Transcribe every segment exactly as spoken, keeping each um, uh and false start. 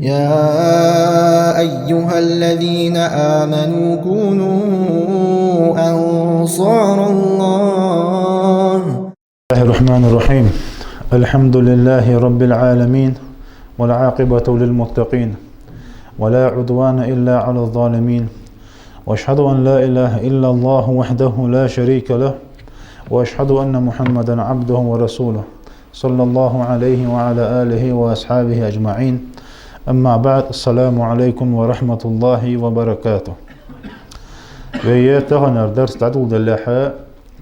يا أيها الذين آمنوا كونوا أنصار الله. بسم الله الرحمن الرحيم. الحمد لله رب العالمين، والعاقبة للمتقين، ولا عدوان إلا على الظالمين، وأشهد أن لا إله إلا الله وحده لا شريك له، وأشهد أن محمدا عبده ورسوله، صلى الله عليه وعلى آله وأصحابه أجمعين. أما بعد، السلام عليكم ورحمة الله وبركاته. Вай таханара дарс дӀадоладалехьа,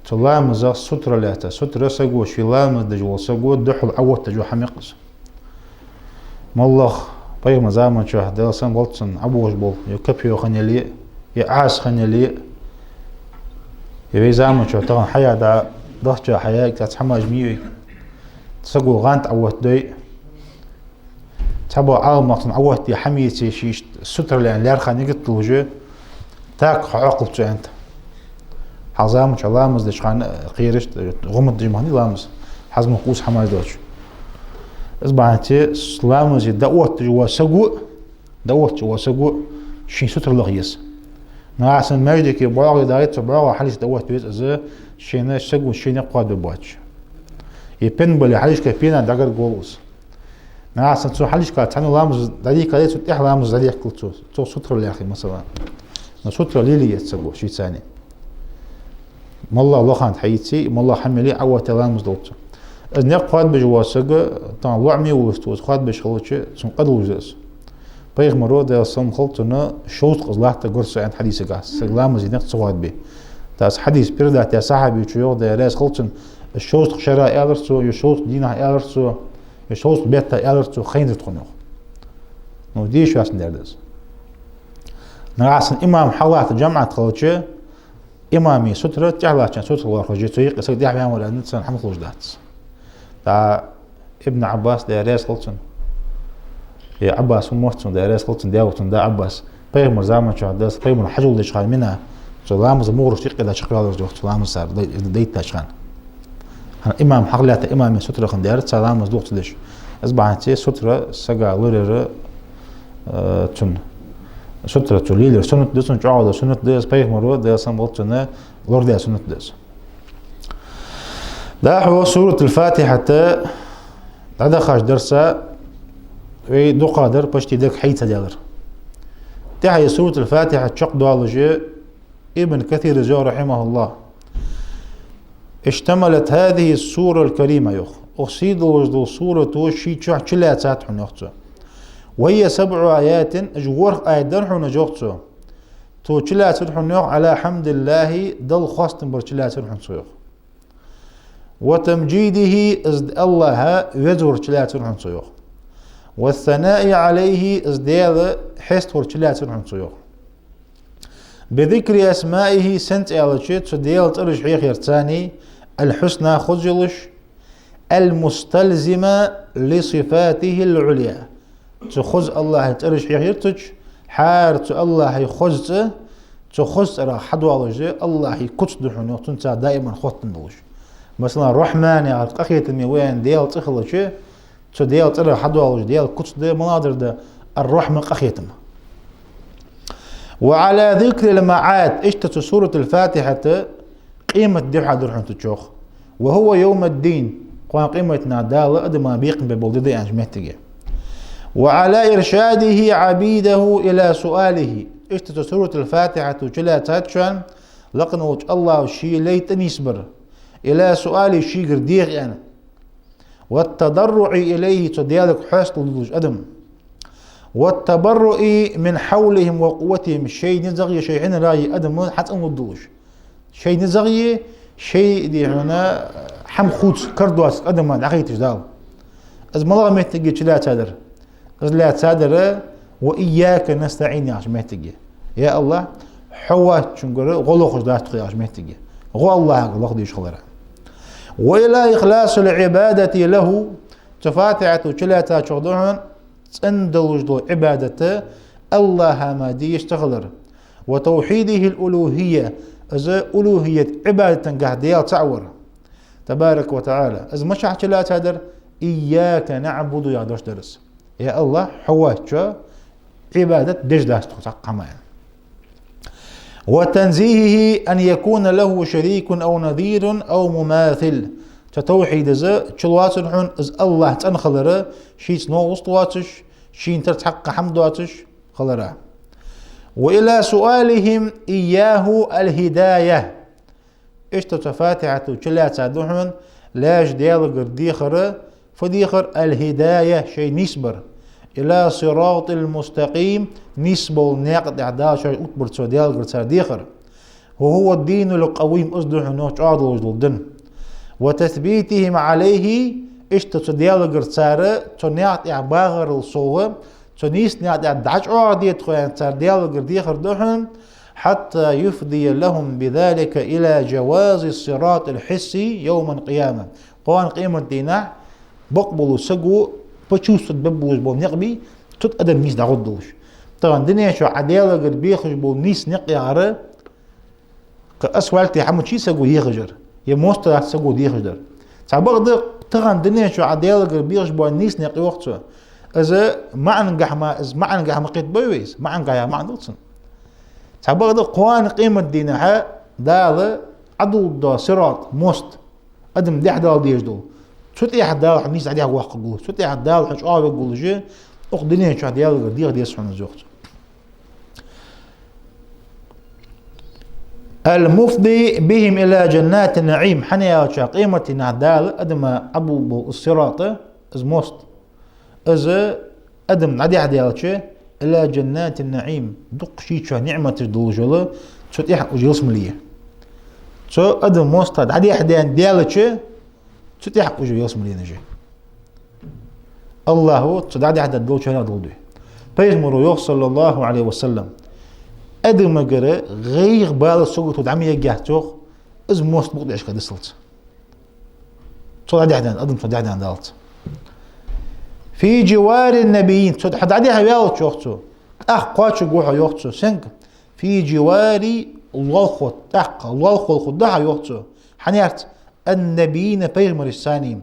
цу ламазах сутара лаьца, сутара саго, ший ламаз деш вола саго духьал Ӏооттадеш хӀама я-кх из. МоллагӀа пайхамара заман чухь, Даьла салам хилда цунна, Ӏобохаш бола, е капа йола хинна яле, е Ӏаса хинна яле, е вай заман чухь тахан хьаяь дӀа, дахча хьаяь, цхьацца хӀамаш ма йий вай. Саго гӀанд Ӏооттадой, цхьабола Ӏаламнаха цунна Ӏооттаде хӀама еце, ший иштта сутара лаьнна лаьрхӀа нигат долаш, так хьокхалба цо аьннад. Хьалха заман чухь ламаз деча хана кхераш, гӀумат деш ма хиннадий ламаз, хьазму кхувса хӀамаш долча. Из бахьанце ламазе дӀаоттадеш вола саго, дӀаоттадеш вола саго шийна сутара лаха еза. Нагахьа санна маьждиге бӀоагӀа дагӀе, цу бӀоагӀа хьалхашка дӀаотта веза из, шийна саго шийна кхоадабе боацаш. Е пен бале, хьалхашка пена дӀагарга волва из. Нагахьа санна цу хьалхашка цхьанне ламаз дӀадийхка дале, цун тӀехьа ламаз дӀадехкалда цо, цо сутара лаьрхӀе, масала. Но сутара лелае еза саго шийца. МоллагӀа лоханта хьаийце, моллагӀа хӀама яле, Ӏооттаде ламаз долда цо. Из никъ кхоадабеш вола саг, тахан лоӀаме волаш ва из, кхоадабеш хилча, цунна къа долаш да из. Пайхамара, Даьла салам хилда цунна, шовзткъа из латтаргвар со аьннад хьадисагахь, саг ламазе никъ ца кхоадабе. ТӀаккха из хьадис передать даь сахьабечо йоах, Даьла раьза хилва цунна, из шовзткъа шера аьлар цо, е шовзткъа дийнахьа аьлар цо, е шовзткъа бетта аьлар цо, хайнзар тхона, йоах. Ну, дийша ваьсна дер да из. Нагахьа санна имам хьаллатта жамаӀат хилча, имама сутара тӀехьалаттачарна сутара лоархӀаш я, цу юкъе саг тӀехьа ваьннавар аьнна царна хӀама хулаш дац. ТӀаккха Ибн Ӏаббас, Даьла раьза хилва цунна, е Ӏаббас ва мотт цун, Даьла раьза хилва цунна, даь ва цун да Ӏаббас, пайхамара заман чухь, Даьла, пайхамар хьажол деча хана Мина, цу ламаза мугӀарашта юкъе дӀачакхваьлар из, йоах, цу ламаза цар дай-, дайттача хана. ХӀана, имам хьаллатта, имама сутара хиннадар, цар ламаз дукха ца деш. Из бахьанце сутара сага лораяр, э, цунна. Сутара цо лелаяр суннат да цунна, чӀоагӀа дола суннат да из, пайхамара, Даьла салам хилда цунна, лорадаь суннат да из. ДӀахо Суратуль-Фатихьат дӀадахача дарса вай дукхагӀдар почти дега хьайца даьлар. ТӀехьа Суратуль-Фатихьат чакхдоалаш, Ибн Касира йоах, رحمه الله: اشتملت هذه السورة الكريمة, йоах. Укх сий долаш дола сурат ший чу чулаьцад хьона, йоах цо. وهي سبع آيات, уж ворхӀ аят да хьона, йоах цо. Цо чулаьцар хьона, йоах, على حمد الله, Далла хоастам бар чулаьцар хьона цо, йоах. وتمجيده, из АллахӀ везавар чулаьцар хьона цо, йоах. والثناء عليه, из Даьла хьеставар чулаьцар хьона цо, йоах. بذكر أسمائه, сенца аьлча, цу Даьла цӀераш хьехарца, الحسنى, хоза йолаш, المستلزمة لصفاته العليا, цу хоза АллахӀа цӀераш хьехарца, хӀара цу АллахӀа хоза цӀи, цу хоза цӀерах хьадоалаш да, АллахӀа куц да хьона, йоах, цунца даиман хоттам болаш. Масала, Рахьман яхар къахетаме ва аьнна Даьла цӀи хилча, цу Даьла цӀерах хьадоалаш Даьла куц да, малагӀдар да, الرحمة, къахетам. وعلى ذكر المعاد, иштта цу Суратуль-Фатихьат къематди хьадар хьона цу чу, йоах. وهو يوم الدين, кхоана къематдийнахьа Дала адамашта бекхам бе бола ди да аьннача моттиге. وعلى إرشاده عبيده إلى سؤاله, иштта цу Суратуль-Фатихьат чулаьцад шоана лакха волча АллахӀа ший лай тӀанийсбар, إلى سؤاله, шийгара деха аьнна. والتضرع إليه, цу Даьлага хьесталуш адам. والتبرؤ من حولهم وقوتهم, шоай низагӀеи шоай хьинарагӀеи адам хьацӀенлуш долаш. Шоай низагӀеи, шоай, дий хьона, хӀама хувца кара доаца адамеи дӀахайташ Дала. Из малагӀа моттиге чулаьцадар? Из лаьцадар وإياك نستعين яхача моттиге. Я АллахӀ, хьо воацачунгара гӀо лохаш дац тхо яхача моттиге. ГӀо АллахӀагара лоха дезаш хилар. وإلى إخلاص العبادة له, цу Фатихьат чулаьцачох да хьона цӀена долаш дола Ӏибадат АллахӀа мара де йиш ца хилар. وتوحيده الألوهية, из улухӀият, Ӏибадатагахь Даьла цаӀ вар, تبارك وتعالى. Из мичахьа чулаьцадар? إياك نعبد яха дош дар из. Я АллахӀ, хьо воацачоа Ӏибадат деш дац тхо цхьаккха хӀама, аьнна. وتنزيهه أن يكون له شريك أو نظير أو مماثل. Цу тавхьидо чулоацар хьона из АллахӀ цӀена хилара, шийца новкъост воацаш, шийна тара цхьаккха хӀама доацаш хилара. وإلى سؤالهم إياه الهداية. Иштта цу Фатихьато чулоаца да хьона лаьш Даьлагара дехар, фу дехар, الهداية, шоай нийсбар. إلى الصراط المستقيم, нийсбола наькъа тӀа Дала шоаш оттабар цо Даьлагара цар дехар. وهو الدين القويم, из да хьона чӀоагӀа долаш дола ди. وتثبيتهم عليه, иштта цу Даьлагара цар цу наькъа тӀа багӀарал совгӀа, цу нийса наькъа тӀа дӀачӀоагӀде тхо аьнна цар Даьлагара дехар да хьона, حتى يفضي لهم بذلك إلى جواز الصراط الحسي يوم القيامة. Кхоана къематдийнахьа бакъ болча саго почувствовать бергболаш бола никъ бий, цу тӀа адам нийса дӀагӀоргдолаш. Тахан дунен чу Ӏа Даьлагара бехаш бола нийса никъ яхар, кхы асфальте хӀама чу саго ехаш яр, е мост дац саго дехаш дар. Цхьабакъда тахан дунен чу Ӏа Даьлагара бехаш бола нийса никъ, йоах цо, из маӀанагахьа ма, из маӀанагахьа ма кхетабой вай из, маӀанагахьа яха маӀан дацар. Цхьабакъда кхоана къематдийнахьа Дала Ӏодулларгдола сират, мост, адам дехьадала дезаш дола, цу тӀехьа Дала хьо нийса дӀадехьавоаккхаргва, цу тӀехьа Дала хьо чӀоагӀвергволаш, укх дунен чу Даьлагара деха деза хьона из, йоах цо. المفضي بهم إلى جنات النعيم. ХӀана аьлча къематдийнахьа Дала адама Ӏодулларгбола из сират, из мост, из адам дӀадехьадаьлча, إلى جنات النعيم, дукха ший чу ниӀматаш долаш йола, цу тӀехьа уж ялсмале я. Цу адам моста дӀадехьадаьнна даьлча, цу тӀехьа уж ялсмале я уж. АллахӀа цу дӀадехьадаьнна долчарна дулду. Пайхамаро йоах, صلى الله عليه وسلم, адамагара гӀайгӀа, бала, сагото дӀа ма ергьяц, йоах, из мост букъ дешка дисалца. Цо дӀадехьадаьнна, адам цо дӀадехьадаьнна даллалца. في جوار النبيين, цо хьо дӀадехьаваьлча, йоах цо, тӀаккха кхоачаргва хьо, йоах цо, сенга? في جوار, лоалахо, тӀаккха лоалахо хургда хьо, йоах цо. ХӀана яц? النبيين, пайхамарашца цхьана,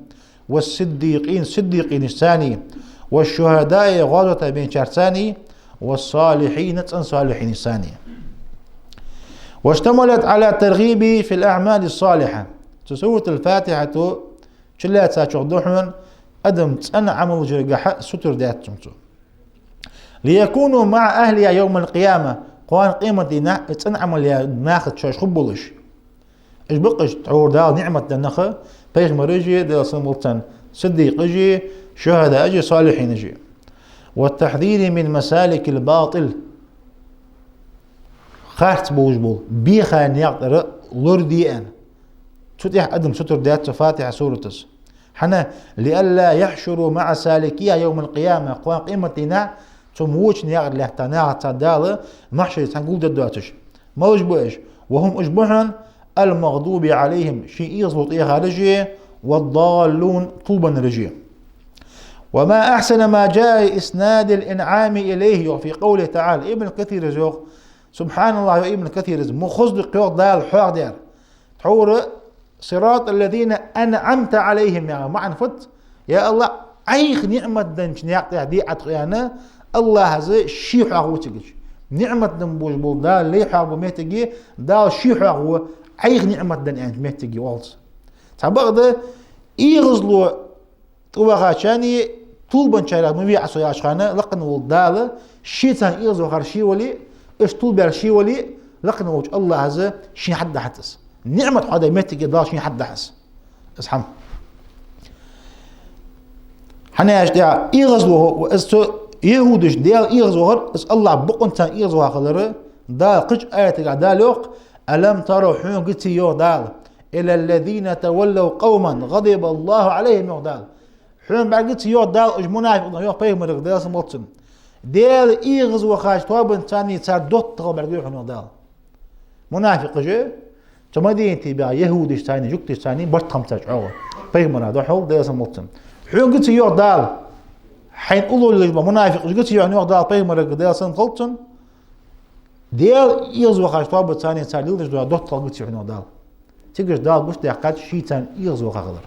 والصديقين, сиддикъинашца цхьана, والشهداء, гӀазота баьнначарца цхьана, والصالحين, цӀена салихӀинашца цхьана. واشتملت على الترغيب في الأعمال الصالحة. Цу Суратуль-Фатихьато чулоацачох да хьона адам цӀена Ӏамалашкахьа сутара даьд цунца. ليكونوا مع أهلها يوم القيامة. Кхоана къематдийнахьа цӀена Ӏамал яь нахаца шоаш хургболаш. Уж ба-кх уж тхьовра Дала ниӀмат даь нах, пайхамараши, Даьла салам хилда царна, сиддикъаши, шухӀадааши, салихӀинаши. والتحذير من مسالك الباطل. Харц болаш бола беха наькъа тӀара лораде аьнна. Цу тӀехьа адам сутара даьд цу Фатихьа суратаца. ХӀана? لئلا يحشروا مع سالكيها يوم القيامة. Кхоана къематдийнахьа цу моча наькъа тӀара лаьтта нахаца Дала махьшаре цхьана гулдергдоацаш. Малаш ба уж? وهم, уж ба хьона, المغضوب عليهم, шийна эгӀазвола тӀехараши, والضالون, тилабеннараши. وما أحسن ما جاء إسناد الإنعام إليه, йоах, في قوله تعالى. Ибн Касира йоах, سبحان الله, йоах Ибн Касира, ма хоза да-кх, йоах, Дала хьоахадаьр. Тхьовра صراط الذين أنعمت عليهم яха маӀан фуд? Я АллахӀ, Ӏайха ниӀмат даьча наькъа тӀа де Ӏа тхо аьнна, АллахӀа ший хьоахаву цига. НиӀмат даь болаш бола Дала лай хьоахабу моттиге, Дала ший хьоахаву, Ӏайха ниӀмат даь аьннача моттиге оалац. Цхьабакъда эгӀазло тӀавахачарни, тилабенначарех ма ве Ӏа со яхача хана, лакхвенна вола Дала, ший царна эгӀазвахар ше вале, уж тилабаьр ше вале, лакхвенна волча АллахӀа шийна хьадахьац из. НиӀмат хьоахадаь моттиге Дала шийна хьадахьа из. Из хӀама. ХӀана аьлча тӀехьа эгӀазвахар, из цу яхӀудашта Даьла эгӀазвахар, из АллахӀ бокъонца царна эгӀазваха хилар, Дала кхыча аятагахь Дала йоах: ألم تر, хьона гиций, йоах Дала, إلى الذين تولوا قوما غضب الله عليهم, йоах Дала. Хьона бӀаргагиций, йоах Дала, уж мунафикъ нах, йоах пайхамарга, Даьла салам хилда цунна. Даьла эгӀазвахача тоабанца царна цар доттагӀал бӀаргагой хьона, йоах Дала. Мунафикъаш, цу Мадинате баьхача яхӀудашца цхьана, жугташца цхьана барт хиннаб цар чӀоагӀа. Пайхамара духьал, Даьла салам хилда цунна. Хьона гиций, йоах Дала, хьайна уллув лелаш бола мунафикъаш гиций хьона, йоах Дала пайхамарга, Даьла салам хилда цунна. Даьла эгӀазвахача тоабанца царна цар леладеш дола доттагӀал гиций хьона, йоах Дала. Цигара Дала гучадаьккхад ший царна эгӀазваха хилар.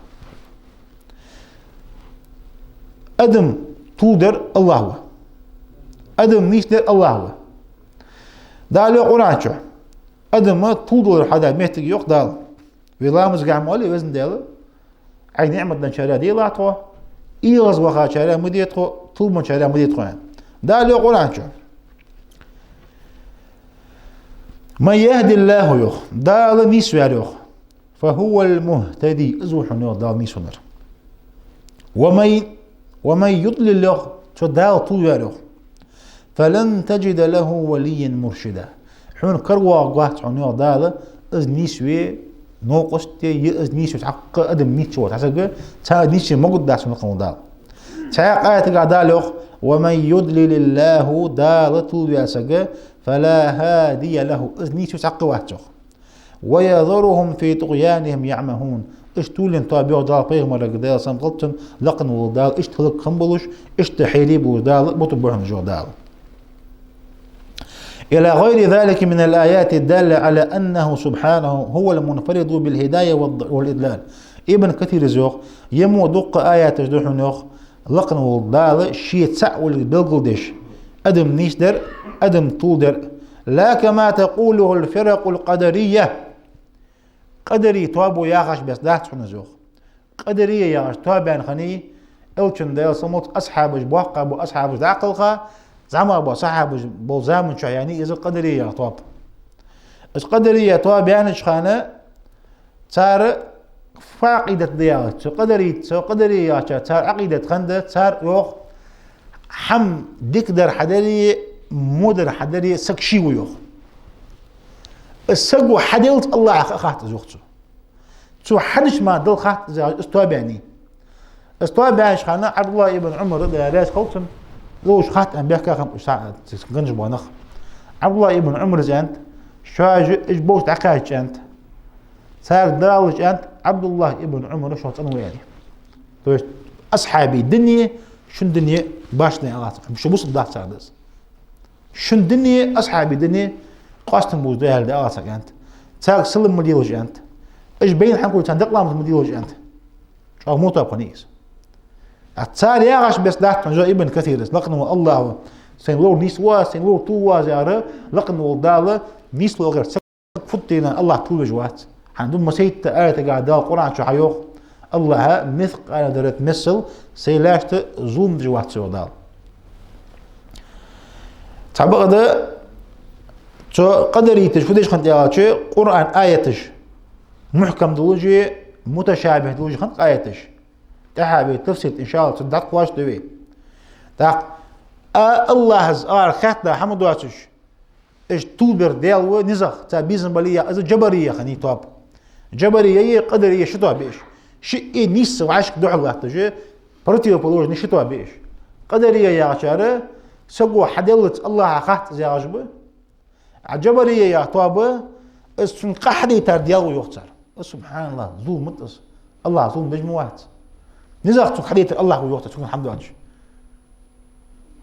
Адам тувлабер АллахӀ ва. Адам нийсдер АллахӀ ва. Дала йоах Къуръан чу: адам тувладалар хьадаь моттиг, йоах Дала. Вай ламазгахьа ма оалий: Везан Даьла, Ӏайха ниӀмат денначарех делахь тхо, эгӀазвахачарех ма де тхо, тувлабенначарех ма де тхо, аьнна. Дала йоах Къуръан чу: «من يهد الله», йоах, Дала нийсваьр, йоах, «فهو المهتدي», из ва хьона, йоах, Дала нийсвеннар. «ومن، ومن يضلل», йоах, цу Дала тувлаваьр, йоах, «فلن تجد له وليا مرشدا». Хьона каравоагӀаргвац хьона, йоах Дала, из нийсве новкъост е, из нийсве цхьаккха адам нийсвац хьа сага, цхьа нийсве могаргдац хьона лакхавола Дала. Цхьаькха аятагахь Дала йоах: «ومن يضلل الله», Дала тувлаваь саг, «فلا هادي له», из нийсве цхьаккха вац, йоах. «ويذرهم في طغيانهم يعمهون». Иштта тувлавенна тоба, йоах Дала пайхамарга, Даьла салам хилда цунна, лакхавола Дала, иштта хӀалакхам болаш, иштта хьере болаш Дала бутаргба хьона, йоах Дала. «إلى غير ذلك من الآيات الدالة على أنه سبحانه هو المنفرد بالهداية والض-، والإضلال». Ибн Касира йоах: е мо дуккха аяташ да хьона, йоах, лакхавола Дала ше цаӀ волга белгалдеш, адам нийсдер, адам тувладер. «لا كما تقوله الفرق القدرية». Къадарий тоабо яхаш беса дац хьона из, йоах. Къадарий яхаш тоаба баьнна хиннай, Элчан, Даьла салам хилда цунна, асхьабаш, боккхагӀа бола асхьабаш дӀакхелха, зӀамагӀа бола сахьабаш бола заман чухь яьннай из къадарий яха тоаба. Из къадарий яха тоаба яьннача хана цар фу Ӏакъидат да яхача, цу къадарий, цу къадарий яхача цар Ӏакъидат хиннад, цар йоах: хӀама дикадар хьадари, водар хьадари саг ший ва, йоах. Из саго хьаделлалца АллахӀа хатта из, йоах цо. Цо хьадича мара Далла хатта из, яхаш, из тоаба яьннай. Из тоаба яьннача хана Ӏабдуллахь ибн Ӏумар, Даьла раьза хилва цунна, ловш хатта аьнна бехкахам уж са-, цига гӀанж баханах. Ӏабдуллахь ибн Ӏумара из аьннад: «Шоаш уж болча дӀакхаьчача, — аьннад, — царга далалаш, — аьннад, — Ӏабдуллахь ибн Ӏумар шух цӀена ва», — аьннад. То есть асхьабий дине, шун дине башха ала дац, шу бусалба дац цар да из. Шун дине, асхьабий дине къоастам бувзаш да аьнна ала дац, аьннад. Царга салам ма делаш, аьннад. Уж байна хьанкуй царна дакъа ламаз ма делаш, аьннад. ЧӀоагӀа во тоаба хиннай из. А цар яхаш беса дац хьона, йоах Ибн Касира, лакхавола АллахӀ ва, сайна ловр нийсвоац, сайна ловр тувлавоац, яхар, лакхавола Дала нийслургвар саг футтийна АллахӀ тувлавеш вац. ХӀана, ду массайтта аятагахь Дала Къуръан чу хьайоах: АллахӀа мискъала заррат массал сай лаьшта зулам деш вац, йоах Дала. Цхьабакъда цу къадарийташа фу деш хиннад аьлча, Къуръан аяташ мухькам долаш а, муташабихӀ долаш а хиннад аяташ. ТӀехьа вай тафсир, иншааллахӀ, цу дӀакхоачаш да вай. ТӀаккха а АллахӀаз ара хатта хӀама доацаш, уж тувлабер Даьла ва низагӀа, цар безам бале а, из джабария хиннай тоаба. Джабария е къадария ши тоаба я уж. Шиъ нийсса вӀашка духьал латташ, противоположный ши тоаба я уж. Къадария яхачар саго хьаделлалца АллахӀа хатта из яхаш ба. А джабария яха тоаба, из цунга къа хьадайтар Даьла ва, йоах цар. О, субхьаналлахӀ, зулам да из. АллахӀ зулам деш ма вац. НизагӀа цунга хьадайтар АллахӀ ва, йоах цар, цунга хӀама доацаш.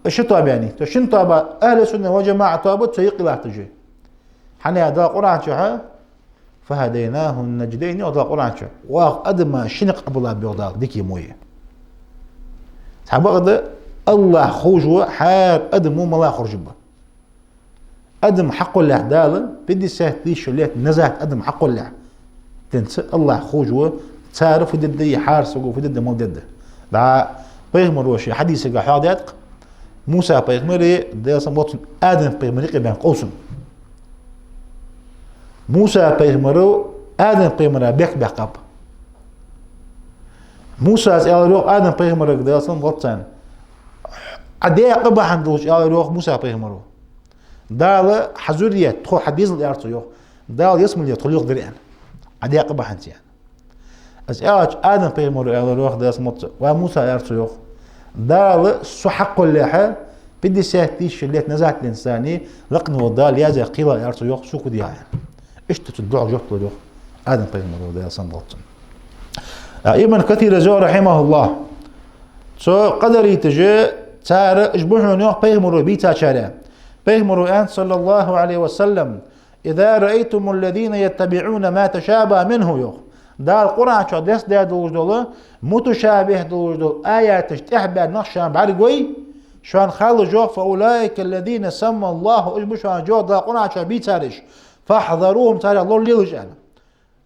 Из ши тоаба яьннай. То шин тоаба, ахӀлу сунна вал джамаӀа тоаба, цу юкъе латташ я. ХӀана аьлча Дала Къуръан чу: «فهديناه النجدين», йоах Дала Къуръан чу. Оаха адама шин къа къоабалаб, йоах Дала, дика е во. Цхьабакъда АллахӀ ховш ва хӀара адамо малагӀа хоржаргба. Адам хьакхоллалехь Дала, пятьдесят тысяч лет назад адам хьакхоллалехь, денз АллахӀ ховш ва, цар фу дергда е хӀара саго фу дергда, мала дергда. ДӀа пайхамаро ший хьадисагахь хьоахадаьд-кх, Муса пайхамари, Даьла салам хилда цунна, Адам пайхамари юкъе баьнна къовсам. Муса пайхамаро Адам пайхамара бехк баьккхаб. Мусас аьлар, йоах, Адам пайхамарга, Даьла салам хилда цунна: «Ӏа даь къа бахьан долаш, — аьлар, йоах, Муса пайхамаро, — Дала хьа зуррият, тхо, хьа дезал, — аьлар цо, йоах, — Дала ялсмалера тхо лелхадир», — аьнна. «Ӏа даь къа бахьанца», — аьнна. Из аьлча, Адам пайхамаро аьлар, йоах, Даьла салам хилда цунна: «Ва Муса, — аьлар цо, йоах, — Дала со хьакхоллалехь пятьдесят тысяч лет назад денз сани лакхавола Дала яздаь кхелла, — аьлар цо, йоах, — сога фу дехьа», — аьнна. Иштта цунна духьал жоп лур, йоах, Адам пайхамаро, Даьла салам хилда цунна. А Ибн Касира йоах, рахьимахӀуллахӀ, цу къадарийташа, цар уж ба хьона, йоах, пайхамаро бийцачарех. Пайхамаро аьннад, صلى الله عليه وسلم: «إذا رأيتم الذين يتبعون ما تشابه منه», йоах, Дала Къуръан чу десса долаш дола, муташабихӀ долаш дола аяташ тӀехьа баьнна нах шоана бӀаргагой, шоана хала жох, فأولئك الذين سمى الله, уж ба шоана жох Дала Къуръан чу бийцараш, فاحذروهم, царех лоралелаш аьнна.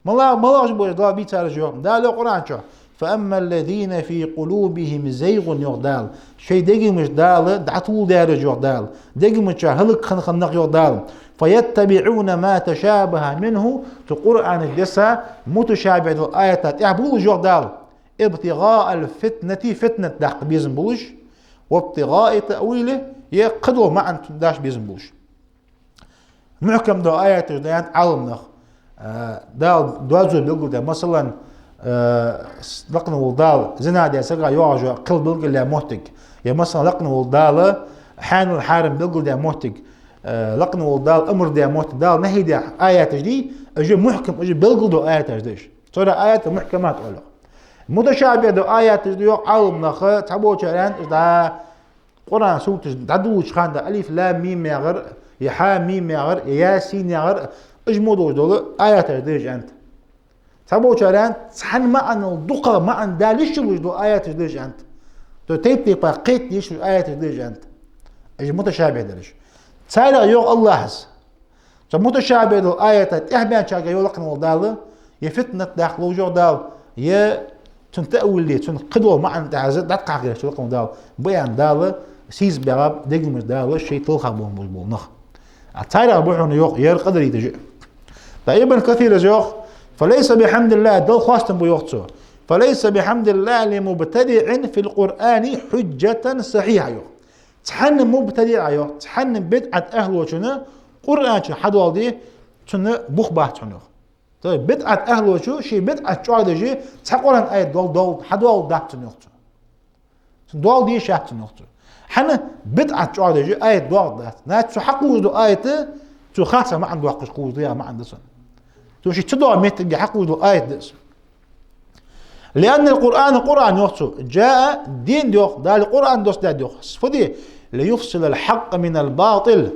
Мала-, малагӀаш ба уж Дала бийцараш йох? Дала йох Къуръан чу: فأما الذين في قلوبهم زيغ, йох Дала. Шоай дегамаш Дала дӀатоладаьраш йох Дала. Дегамаш чу хӀалакхинна нах йох Дала. فيتبعون ما تشابه منه, цу Къуръана десса муташабихӀ дола аяташ тӀехьа болаш йох Дала. ابتغاء الفتنة, фитнат даккха безам болаш. وابتغاء تأويله, е кхыдола маӀан деш безам болаш. Мухькам дола аяташ да аьннад Ӏаламнаха. Э, Дала доазув белгалдаь, масала, э, с-, лакхе вола Дала зина даь сага йоагӀаш йола кхел белгалдаь моттиг. Е, масала, лакхе вола Дала хьанал хьарам белгалдаь моттиг. Э, лакхе вола Дала амар даь моттиг, Дала нахьи даь аяташ дий, уж мухькам, уж белгалдола аяташ да уж. Царех аят мухькамат оал йох. МуташабихӀ дола аяташ да йох Ӏаламнаха, цхьаболчар аьннад, уж да Къуръан сурташ дӀадоладеча хана, алиф, лам, мим яхар, е хьа, мим яхар, е ясин яхар, уж мо долаш дола аяташ да уж аьннад. Цхьаболчар аьннад, цхьан маӀанал дукхагӀа маӀан дала йиш йолаш дола аяташ да уж аьннад. То тайп-тайпара кхетаде йиш йолаш аяташ да уж аьннад. Уж муташабихӀ да уж. Царех йох АллахӀас. Цу муташабихӀ дола аяташ тӀехьа баьнначарга йох лакхе вола Дала, е фитнат даккха ловш йох Дала, е цун таъвил де, цун кхыдола маӀан тӀехьа дӀатӀакхахьа гӀерташ лакхе вола Дала, ба аьнна Дала сийсаза баьгӀаб дегамаш Дала шоай талхабоалаш бола нах. А царех ба хьона йох ер къадариташ а. ТӀаккха Ибн Касира йох: فليس بحمد الله, Далла хоастам ба йох цо. فليس بحمد الله لمبتدع في القرآن حجة صحيحة йох. Цхьанне мубтадиӀа йох, цхьанне бидӀат ахӀлочунна Къуръан чу хьадоаладе, цунна бух бац хьона йох. То есть бидӀат ахӀлочо ший бидӀат чӀоагӀдеш цхьа Къуръан аят доал-, доал-, хьадоаладац цунна йох цо. Цунна доаладе йиш яц цунна йох цо. ХӀана? БидӀат чӀоагӀдеш аят доагӀаргдац. Нах цо хьакхувш дола аят, цо харцахьа маӀан доаккхаш кхувш да, е маӀан да цун. Цо ший ца доагӀа моттиге хьакхувш дола аят да из. لأن القرآن, Къуръан йох цо, جاء, денна да йох, Дала Къуръан доссадаьд йох. Фу де? ليفصل الحق من الباطل.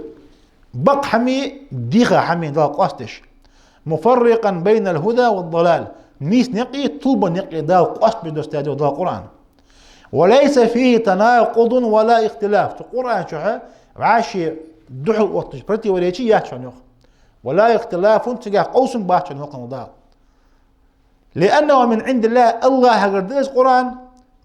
Бакъ хӀамеи дийха хӀамеи Дала къоастадеш. مفرقا بين الهدى والضلال. Нийсанна юкъеи тилбанна юкъеи Дала къоастабеш доссадаьд йох Дала Къуръан. وليس فيه تناقض ولا اختلاف. Цу Къуръан чухь вӀаши духьал отташ противоречи яц хьона йох. ولا اختلاف, цигахь къовсам бац хьона йох Дала. لأنه من عند الله, АллахӀагара да из Къуръан,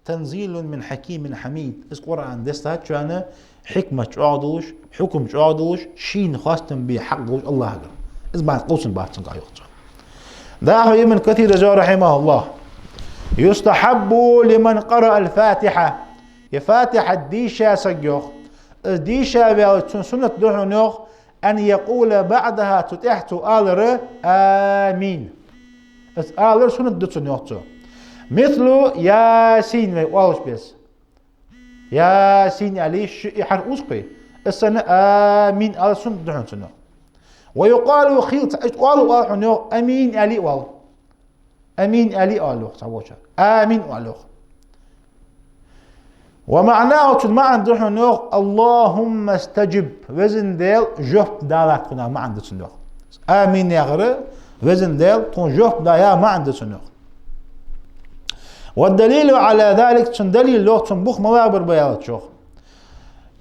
تنزيل من حكيم حميد. Из Къуръан доссадаьд шоана хьикмат чӀоагӀа долаш, хьукам чӀоагӀа долаш, шийна хоастам бе хьакъ долаш АллахӀагара. Из бац, къовсам бац цунгахь йох цо. ДӀахо Ибн Касира йох, رحمه الله: يستحب لمن قرأ الفاتحة. Е Фатихьа дийша саг йох, из дийша ваьлча цунна суннат да хьона йох, أن يقول بعدها, цу тӀехьа цо алар: آمين. Из алар суннат да цунна йох цо. مثل يس, вай оалаш беса. يس аьле, ши хьарф узкхий. Из санна آمين алар суннат да хьона цунна йох. ويقال, хийла цхьа, иштта оал, оал хьона йох, أمين аьле оал. آمين аьле оал йох цхьаболчар. آمين оал йох. ومعناه, цун маӀан да хьона йох: اللهم استجب, Веза Даьла, жоп далахь тхона, маӀан да цун йох. آمين яхар, Веза Даьла, тхона жоп да яха маӀан да цун йох. والدليل على ذلك, цун далил йох, цун бух малагӀбар ба аьлча йох.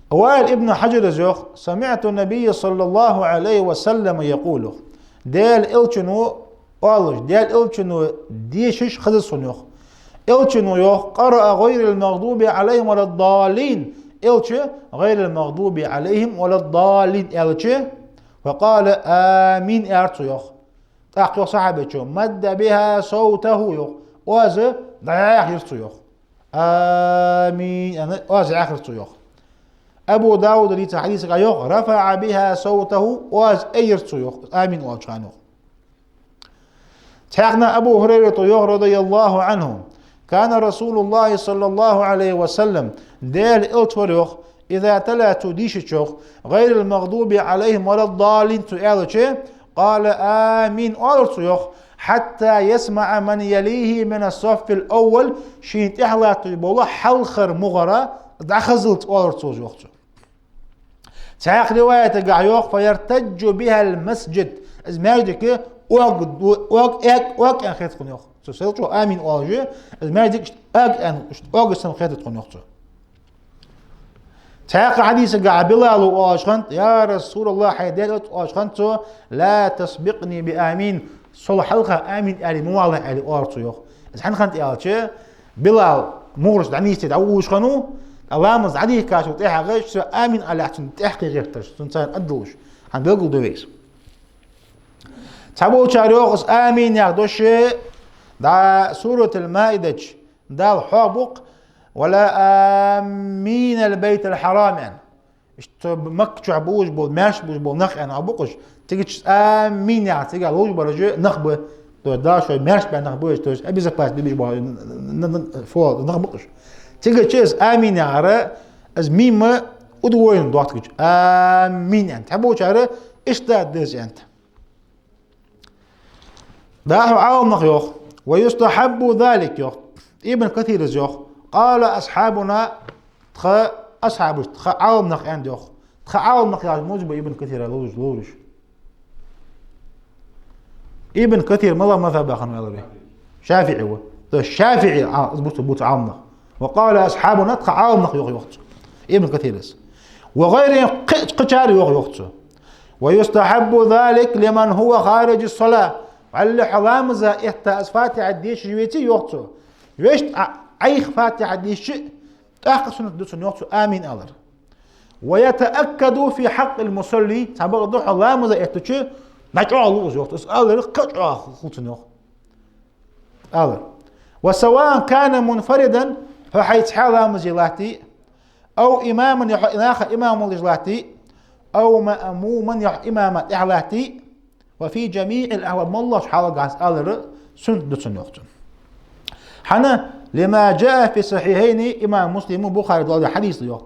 Ваил ибн Хьаджара йох: سمعت النبي صلى الله عليه وسلم يقول, Даьла Элчано оалаш, Даьла Элчано дешаш хезар сона йох. Элчано йох: قرأ غير المغضوب عليهم ولا الضالين. Элча غير المغضوب عليهم ولا الضالين аьлча, فقال آمين аьлар цо йох. ТӀаккха йох сахьабечо: مد بها صوته йох. Оаз дӀаьха йир цо йох. آمين аьнна, оаз дӀаьха йир цо йох. Абу Дауда дийца хьадисагахь йох: رفع بها صوته, оаз айир цо йох, آمين оалача хана йох. Цхьаькхана Абу ХӀурайрата йох, رضي الله عنه: كان رسول الله صلى الله عليه وسلم, Даьла Элча вар йох, إذا تلا, цо дийшача йох, غير المغضوب عليهم ولا الضالين цо аьлча, قال آمين оалар цо йох, حتى يسمع من يليه من الصف الأول, шийна тӀехьа латташ бола хьалхара мугӀара дӀахазалца оалар цо йох цо. Цхьаькха риваятагахь йох: فيرتج بها المسجد. Из маьждиг ог, ог, ог, ог аьнна хет хьона йох. Цо сел чӀоагӀа амин оалаш, из маьждиг иштта ага аьнна, иштта ага санна хетар тхона, йоах цо. Цхьаькха хьадисагахь Билала оалаш хиннад: «Я РасулаллахӀ, хӀай Даьла элча», оалаш хиннад цо, «لا تسبقني بآمين, сол хьалха амин аьле ма валалахь», аьле оалар цо, йоах. Из хӀана хиннад аьлча, Билал мугӀараш дӀанийсде дӀаволалуш хиннав, ткъа ламаз дӀадийхкачул тӀехьагӀа цо амин алалахь, цунна тӀехьа кхы гӀерташ, цунна царна аргдолаш. ХӀана, белгалду вай из. Цхьаболчар йоах, из амин яха дош дӀа Суратуль-Маида чу Дала хьоахабу-кх: «ولا آمين البيت الحرام», аьнна. Иштта Макка чу болаш бола, маьрша болаш бола нах аьнна а ба-кх уж. Цигача амин яхар, цигахь ловш бараш нах ба. То есть Дала шоай маьрша баь нах ба уж, то есть обезопасить беш бола н-, н-, н-, фу, нах ба-кх уж. Цигача из амин яхар, из мим удвоенный доагӀа цигача. Амин аьнна. Цхьаболчар иштта деза аьннад. ДӀахо Ӏаламнаха йоах: «ويستحب ذلك», йоах. Ибн Касира йоах: «قال أصحابنا», тха асхьабаша, тха Ӏаламнаха аьннад, йоах. Тха Ӏаламнах яхар муж ба Ибн Касира ловзуш, ловзуш. Ибн Касир малагӀа мазхӀабах хиннав аьлар вай? ШафиӀи ва. То есть ШафиӀи а, из бувц, бувц Ӏаламнах. «وقال أصحابنا», тха Ӏаламнах йоах, йоах цо. Ибн Касира. «وغيرهم», кхы-, кхычар йоах, йоах цо. «ويستحب ذلك لمن هو خارج الصلاة». Валлахӏи, хьо ламаза этта из Фатихьа дешаш веце, йоах цо. Вешта а, Ӏайха Фатихьа дешча, тӀаккха суннат да цунна, йоах цо, амин алар. «ويتأكد في حق المصلي», цхьабакъда да хьо ламаза эттача, дӀачӀоагӀлу из, йоах цо. Из алар кхы а чӀоагӀа хул цунна, йоах. Алар. «وسواء كان منفردا», хьо хьайца хьа ламазе латтий, «أو إماما», е хьо наха имамал деш латтий, «أو مأموما», е хьо имама тӀехьа латтий, «وفي جميع الأحوال», моллагӀча хьалагахь из алар суннат да цунна, йоах цо. ХӀана? «لما جاء في الصحيحين», имам Муслима, Бухари доаладаь хьадис да, йоах.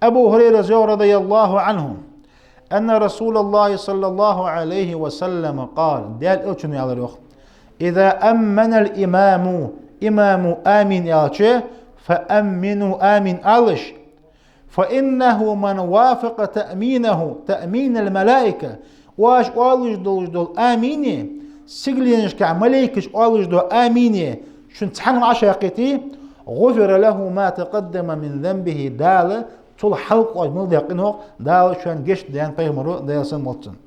Абу Хурайрас йоах, رضي الله عنه, «أن رسول الله صلى الله عليه وسلم قال», Даьла элчано аьлар, йоах: «إذا أمّن الإمام», имамо амин аьлча, «فأمّنوا», амин алаш. «فإنه من وافق تأمينه تأمين الملائكة», оаш оалаш долаш дола амине, сигаленашкахь малейкаш оалаш дола амине шун цхьанна вӀашагӀкхийтте, «غفر له ما تقدم من ذنبه», Дала цул хьалха оаш мел даь къиношта Дала шоана гешт ду, аьннад пайхамаро, Даьла салам хилда цунна.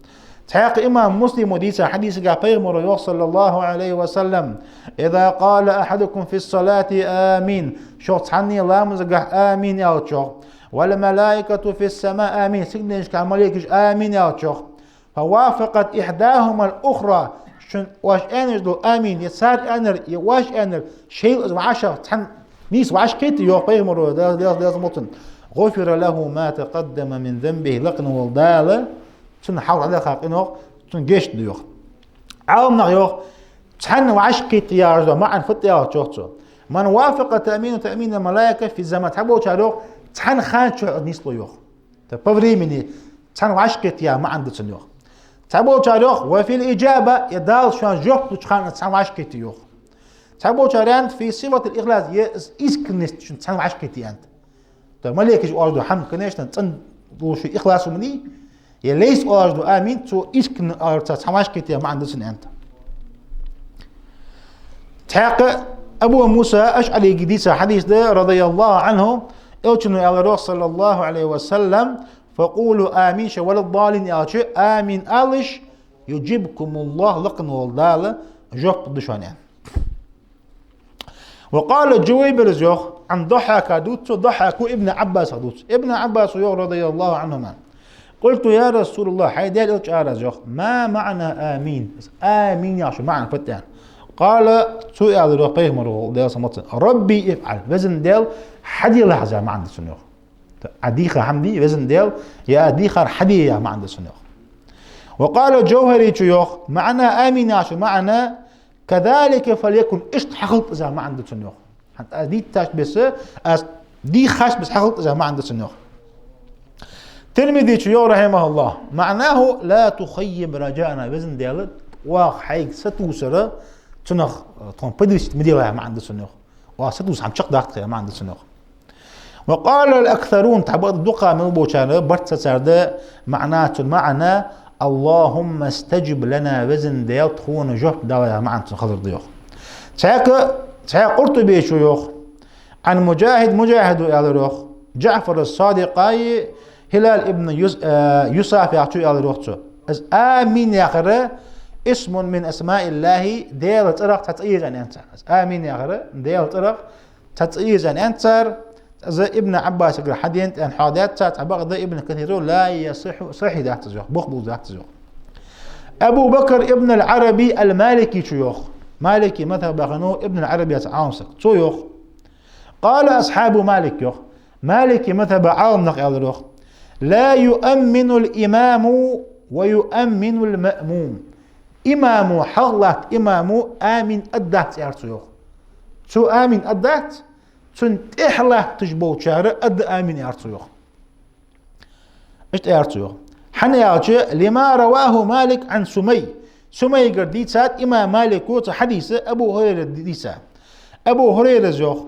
Цхьаькха имам Муслима дийца хьадисагахь пайхамаро йоах, صلى الله عليه وسلم: «إذا قال أحدكم في الصلاة آمين», шух цхьанне ламазагахь амин аьлча, йоах, «والملائكة في السماء آمين», сигаленашкахь малейкаш амин аьлча, йоах, «فوافقت إحداهما الأخرى», шун оаш аьнна дола амин, е цар аьннар, е оаш аьннар, шоайла из вӀашагӀ цхьан нийса вӀашагӀкхийтте, йоах пайхамаро, Даьла, Даьла, Даьла салам хилда цунна, «غفر له ما تقدم من ذنبه», лакхе вола Дала цунна хьалха дӀадаьха къиношта цунна гешт ду, йоах. Ӏаламнаха йоах, цхьанна вӀашагӀкхийтте яхаш дола маӀан фуд аьлча, йоах цо: «من وافق تأمينه تأمين الملائكة في الزمان». Цхьаболчар йоах, цхьан хана чу из нийслу, йоах. То есть по времени цхьанна вӀашагӀкхийтте яха маӀан да цунна, йоах. Цхьаболчар йоах: «وفي الإجابة», е Дала шоана жоп луча хана цхьанна вӀашагӀкхийтте, йоах. Цхьаболчар аьннад: «في صفة الإخلاص», е из искренность шун цхьанна вӀашагӀкхийтте, аьннад. То есть малейкаша оалаш дола хӀама, конечно, цӀена долаш, ихлас хӀама да, е лайса оалаш дола амин, цо искренне аларца цхьанна вӀашагӀкхийтте яха маӀан да цунна, аьннад. Цхьаькха Абу Муса АшӀарига дийца хьадис да, رضي الله عنه, элчано аьлар, йоах, صلى الله عليه وسلم: «فقولوا آمين», шо «ولا الضالين» аьлча, амин алаш, «يجبكم الله», лакхе вола Дала жоп лу шоана, аьнна. «وقال», Джувайбирас йоах, عن الضحاك дувц цо, Дахьака Ибн Ӏаббасах дувц. Ибн Ӏаббаса йоах, رضي الله عنهما: «قلت يا رسول الله», хӀай Даьла элча, аьлар аз, йоах, «ما معنى آمين؟» Амин яхача маӀан фуд, аьнна. «قال», цо аьлар, йоах, пайхамаро, Даьла салам хилда цунна: «ربي افعل», Веза Даьла, хьаделахь из яха маӀан да цунна, йоах. Ӏа дийха хӀама де, Веза Даьла, е Ӏа дийхар хьаде яха маӀан да цунна, йоах. «وقال الجوهري», йоах, «معنى آمين» яхача маӀан «كذلك فليكن», иштта хьахилда из яха маӀан да цунна, йоах. ХӀанз аз дийцача беса, аз дийхача беса хьахилда из яха маӀан да цунна, йоах. Тирмизис йоах, رحمه الله: «معناه لا تخيب رجاءنا», Веза Даьла, оаха хьайга сатувсар, цунах, э, тхона подвести ма делахь яха маӀан да цунна, йоах. Оаха сатувса хӀама чакхдаккха яха маӀан да цунна, йоах. «وقال الأكثرون», цхьабакъда дукхагӀа мел болчар, барт цацар да, «معناه», цун маӀан «اللهم استجب لنا», Веза Даьла, тхона жоп далахь яха маӀан цун хилар да, йоах. Цхьаькха, цхьаькха Къуртубечо йоах. عن مجاهد, Муджахьида аьлар йоах. ДжаӀфар ас-Садикъа, Хилал ибн Юс-, э, Юсаф яхачо аьлар йоах цо. Из амин яхар اسم من أسماء الله, Даьла цӀерах цхьа цӀи я аьнна цар. Из амин яхар Даьла цӀерах цхьа цӀи я аьнна цар. Из Ибн Ӏаббасагара хьадена аьнна хьоадаьд цар, цхьабакъда Ибн Касира ла ясихьу, сахьихь дац из йоах, бух бувза дац из йоах. Абу Бакр ибн аль-Ӏараби аль-Маликичо йоах. Малики мазхӀабах хинна Ибн аль-Ӏараби яха Ӏалам саг. Цо йоах: قال أصحاب مالك йоах. Малики мазхӀаба Ӏаламнаха аьлар йоах: لا يؤمن الإمام ويؤمن المأموم. Имамо, хьалха латта имамо амин аргдац, аьлар цо йоах. Цо амин аргдац, цунна тӀехьа латташ болчар аргда амин, аьлар цо йоах. Иштта аьлар цо йоах. ХӀана аьлча, لما رواه مالك عن سمي. Сумайгара дийцад имам Малико цхьа хьадис Абу ХӀурайрас дийца. Абу ХӀурайрас йоах: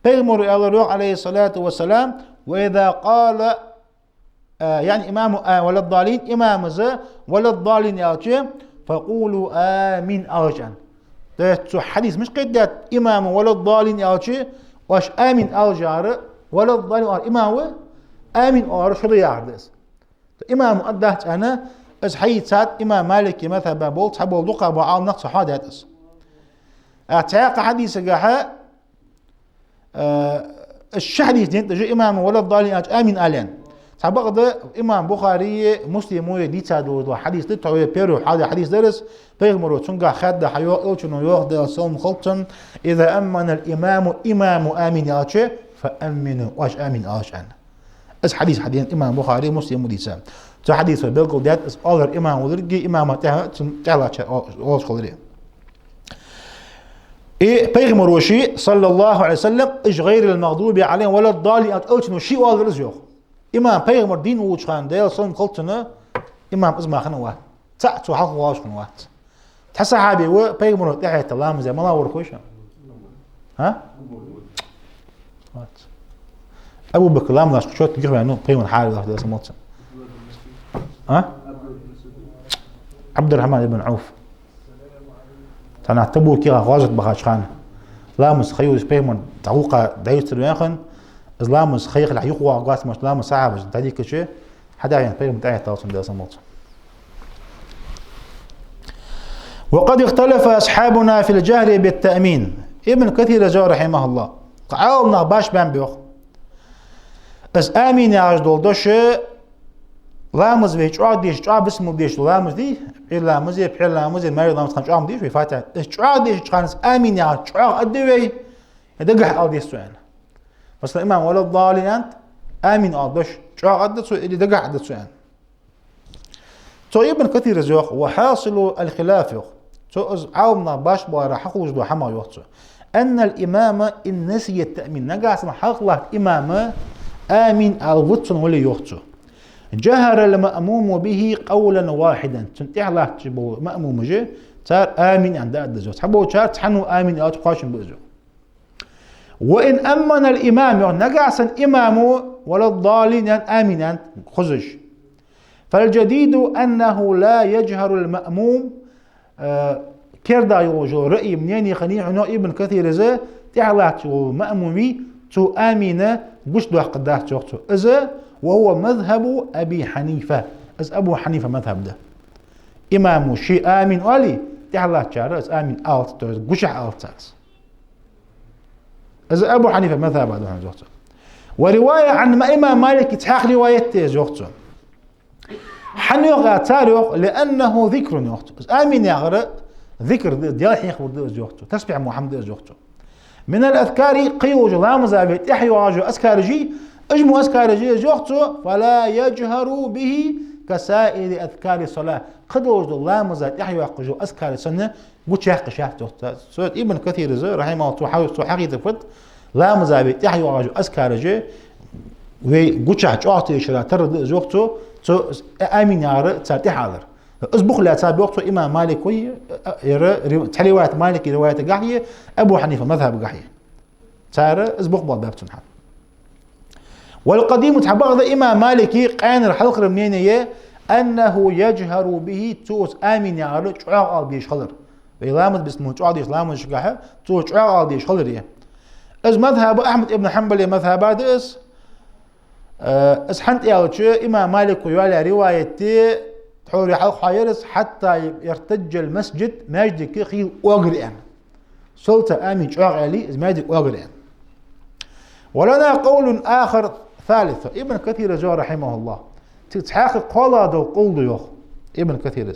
Пайхамаро аьлар йоах, عليه الصلاة والسلام: وإذا قال, а, يعني إمام, а, ولا الضالين, имамас ولا الضالين аьлча, فقولوا آمين алаш аьнна. Дац цо хьадис мишта кхетадаьд, имамо ولا الضالين аьлча, оаш амин алаш аьлар, ولا الضالين оалар имамо, амин оалар шо да яхар да из. Имамо аргдац аьнна, из хьаийцад имам Малики мазхӀаба бола, цхьабола дукхагӀбола Ӏаламнаха цо хьоадаьд из. А цхьаькха хьадисагахьа, э, из ши хьадис дентӀажа имамо ولا الضالين аьлча амин ален. Цхьабакъда имам Бухарийи Муслимои дийца дола хьадис да, тхьове первый хьоадаь хьадис дар из, Пайхамаро цунгахьа хаьдда хьайоах, Элчано йоах, Даьла салам хилда цунна: إذا أمن الإمام, имамо амин аьлча, فأمنوا, оаш амин алаш аьнна. Из хьадис хьадена имам Бухари, Муслимо дийца. Цу хьадисо белгалдаьд из оалар имам волга, имама тӀехьа, цунна тӀехьа латтачар оалаш хилар. И Пайхамаро ше, صلى الله عليه وسلم, уж غير المغضوب عليهم ولا الضالين аьлча, Элчано ше оалар из йоах. Имам, Пайхамар дийна волча хана, Даьла салам хилда цунна, имам из мара хинна вац. ЦаӀ цо хьалха воалаш хинна вац. Цхьа сахьаби ва Пайхамара тӀехьа етта ламаз даь, мала вар хой шоана? ХӀа? Вац. Абу Бакр ламаз деш чот гихваьннав Пайхамара хьалха, Даьла салам хилда цунна. А? Ӏабдуррахьман ибн Ӏауф. Цхьан Табукех гӀазот бахача хана ламаз ха йолаш Пайхамар дӀагӀулакха дӀаюстар ваьнна хиннав, из ламаз ха яхалехь юхавоагӀаргвац, мишта ламаз сахьабаша дӀадийхкача, хьадахьийна Пайхамара тӀехьа еттав цунна, Даьла салам хилда цунна. وقد اختلف أصحابنا في الجهر بالتأمين. Ибн Касира йоах, رحمه الله. Ӏаламнаха башха баьннаб йоах. Из амин яхаш дола дош, ламаз вай чӀоагӀа деш, чӀоагӀа бисмилла деш дола ламаз дий, Ӏуйра ламазе, пхьера ламазе, маьркӀажа ламаза хана чӀоагӀа ма дий вай Фатихьа. Из чӀоагӀа дешача хана из амин яхар чӀоагӀа аргда вай, е дагахьа ала деза цо аьнна. Масала, имам ولا الضالين аьннад, амин оал дош, чӀоагӀа аргда цо или дагахьа аргда цо аьнна. Цо Ибн Касира йоах, وحاصل الخلاف йоах. Цо из Ӏаламнаха башха балара хьахулаш дола хӀама йоах цо. أن الإمام إن نسي التأمين. Нагахьа санна хьалха латта имамо амин ала вац цунна вале йоах цо. جهر المأموم به قولا واحدا. Цунна тӀехьа латташ бола маъмумаш, цар амин аьнна дӀааргда из йоах. Цхьаболчар цхьанне амин аьлча кхоачам ба из йоах. وإن أمن الإمام, йоах, нагахьа санна имамо ولا الضالين аьнна амин аьнна хозаш. فالجديد أنه لا يجهر المأموم, э, керда йолаш йола раъи, мнени хиннай хьона Ибн Касира, из тӀехьа латташ вола маъмумо цо амин гучадоаккхаргдац йоах цо. Из وهو مذهب أبي حنيفة. Из Абу Хьанифа мазхӀаб да. Имамо ше амин оале, тӀехьа латтачар из амин алац, то есть гучахьа алац цо из. Из Абу Хьанифа мазхӀаба да хьона из йоах цо. ورواية عن, имам Малика цхьаькха риваят да из йоах цо. ХӀана йоах, цар йоах, لأنه ذكر йоах цо. Из амин яхар зикр да, Даьла хьехавар да из йоах цо. Тасбихь мо хӀама да из йоах цо. من الأذكار, кхыйолча ламаза вай тӀехьа йоагӀаш йола азкараш, уж мо азкараш я из йоах цо, فلا يجهر به كسائر أذكار الصلاة. Кхыдолча ламаза тӀехьа йоаккхаш йола азкараш санна гучаяккха йиш яц йоах цо. Цо Ибн Касира, رحمه الله, цо хьа-, цо хьахьийцар фуд, ламаза вай тӀехьа йоагӀаш йола азкараш вай гучахьа чӀоагӀа ца дешара тара да из йоах цо, цо амин яхар цар тӀехьа алар. Из бух лаьцаб йоах цо имам Малика, э, э, ри-, цхьа риваят Малика риваятагахьеи, Абу Хьанифа мазхӀабагахьеи. Цар из бух болабаьб цунна хьа. والقديم, цхьабакъда имам Малика къаьнара хьалхара мнени я, أنه يجهر به, цо из амин яхар чӀоагӀа ала дезаш хилар. Вай ламаз бисмал чӀоагӀа деш ламазашкахьа, цо чӀоагӀа деш хиларе. Из мазхӀаб Ахьмад ибн Хьанбала мазхӀаб да из. Э, из хӀана аьлча, имам Малика йоалаяь риваят да, тхьовра хьалха хьаяр из, «حتى يرتج المسجد», маьждиг хийла оагар аьнна. Сол цар амин чӀоагӀа аьле, из маьждиг оагар аьнна. «ولنا قول آخر ثالث». Ибн Касира йоах, рахьимахуллахӀ. Цига цхьаькха кхоалагӀа дола къовл да йоах Ибн Касира.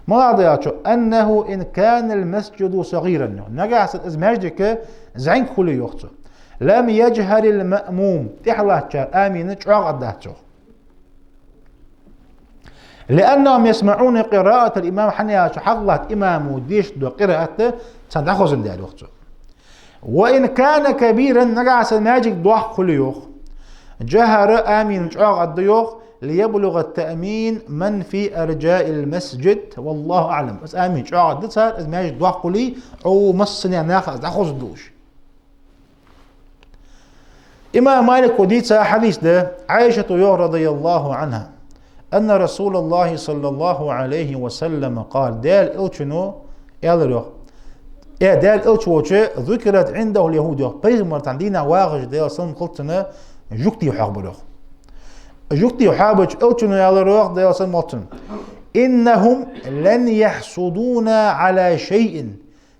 МалагӀа да аьлча, «أنه إن كان المسجد صغيرا», йоах. Нагахьа санна из маьждиг зӀамига хуле йоах цо. «لم يجهر المأموم», тӀехьалаттачар амин чӀоагӀа аргдац йоах. «لأنهم يسمعون قراءة الإمام», хӀана аьлча хьалха имамо дешаш дола къираат царна дӀахозаш да йоах цо. «وإن كان كبيرا», нагахьа санна маьждиг доккха хуле йоах. «جهر», амин чӀоагӀа аргда йоах, «ليبلغ التأمين من في أرجاء المسجد، والله أعلم». Из амин чӀоагӀа аргда цар, из маьждиг доккха хуле, Ӏо массане наха из дӀахозаш долаш. Имам Малика дийца хьадис да, Ӏайшата йоах, رضي الله عنها, «أن رسول الله صلى الله عليه وسلم قال», Даьла Элчано аьлар йоах. Э, Даьла Элча волча, «ذكرت عنده اليهود», йоах, пайхамар цхьан дийнахьа вагӀаш, Даьла салам хилда цунна, жугтий хьоахабар йоах. Жугтий хьоахабача Элчано аьлар йоах, Даьла салам хилда цунна: «إنهم لن يحسدونا على شيء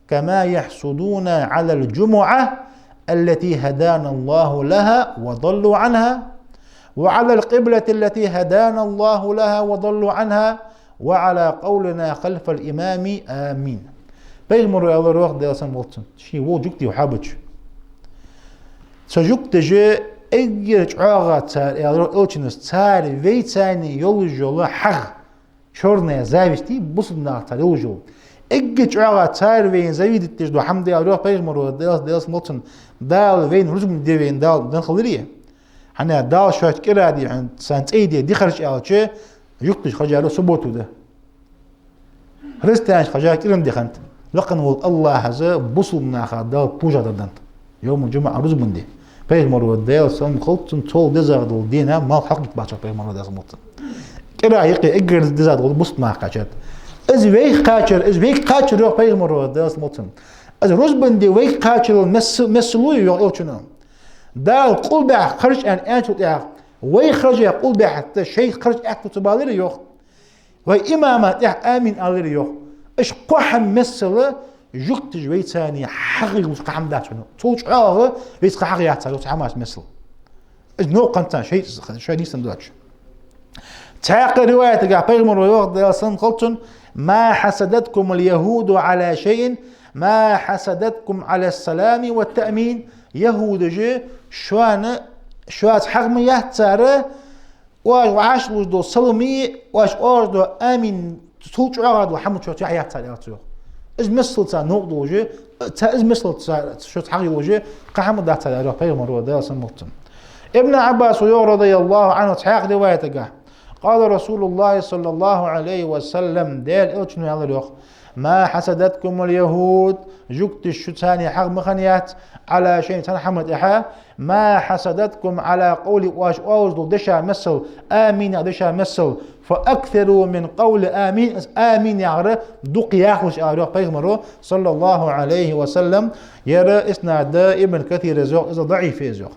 كما يحسدونا على الجمعة التي هدانا الله لها وضلوا عنها، وعلى القبلة التي هدانا الله لها وضلوا عنها، وعلى قولنا خلف الإمام، آمين». Пайхамара аьлар йоах, Даьла салам хилда цунна, ший волча жугтий хьоахабача: «Са жугташа эггара чӀоагӀа цар, — аьлар йоах Элчано, — цар вайца йолаш йола хьагӀ, чёрная зависть, бусалба наха цар йолаш йола. Эггара чӀоагӀа цар вайна завидовать деш дола хӀама да, — аьлар йоах пайхамара, Даьла, Даьла салам хилда цунна, — Дала вайна рузба де вайна, Дала дан хиларе. ХӀана аьлча Дала шоашта кӀира а де, хӀана царна цӀай де, ди харжа аьлча, жугташа харжар субботу да. Христианашта харжар кӀиранди хиннад. Лакха вола АллахӀа бусалба наха Дала пужа дар деннад. Йовмул-жумӀа рузбан ди». Пайхамара, Даьла салам хилда цунна, цул дезагӀа дола дийнахьа малх хьалхадита бац йоах пайхамара, Даьла салам хилда цунна. КӀира а юкъе эггара дезагӀа дола бусалба нах кхаьчад. Из вайх кхачар, из вайх кхачар йоах пайхамара, Даьла салам хилда цунна. Из рузбан ди вайх кхачарал мес-, мессал лу йоах Элчано. Дала къулбехьа харжа аьнна аьнначул тӀехьагӀа, вай харжа къулбехьа тӀа шоай харжа аьттув ца балира йоах. Вай имама тӀехьа амин алира йоах. Иштта кхо хӀама мессала жугташа вайца хьагӀ йолаш кхы хӀама дац хьона. Цул чӀоагӀа вайца кхы хьагӀ яц цар йоах, цу хӀамашта мессала. Из новкъа хиннад царна, шоай, шоай нийсденна доацаш. Цхьаькха риваятагахь пайхамара йоах, Даьла салам хилда цунна: «ما حسدتكم اليهود على شيء، ما حسدتكم على السلام والتأمين». Яхӏудаша шоана, шоца хьагӀ ма яц цар, оаш вӀаши луш дола салам а, оаш оалаш дола амин, цул чӀоагӀа дола хӀама шоца яхь яц цар, аьлар цо йоах. Из мессала цар новкъа долаш, ца-, из мессала цар шоца хьагӀ йолаш кхы хӀама дац цар, аьлар йоах пайхамара, Даьла салам хилда цунна. Ибн Ӏаббаса йоах, радияллаху Ӏанху, цхьаькха риваятагахь: «قال رسول الله صلى الله عليه وسلم», Даьла Элчано аьлар йоах: «ما حسدتكم اليهود», жугташа шоца хьагӀ ма хиннаяц, «على شيء», цхьан хӀаман тӀехьа, «ما حسدتكم على قولي», оаш оалаш дола дешах мессала, амин яха дешах мессала, «فأكثروا من قول آمين», из амин яхар дукха яхалаш, аьлар йоах пайхамара, саллаллаху Ӏалайхи ва саллам. Ер иснад Ибн Касира йоах, из даӀиф я из йоах.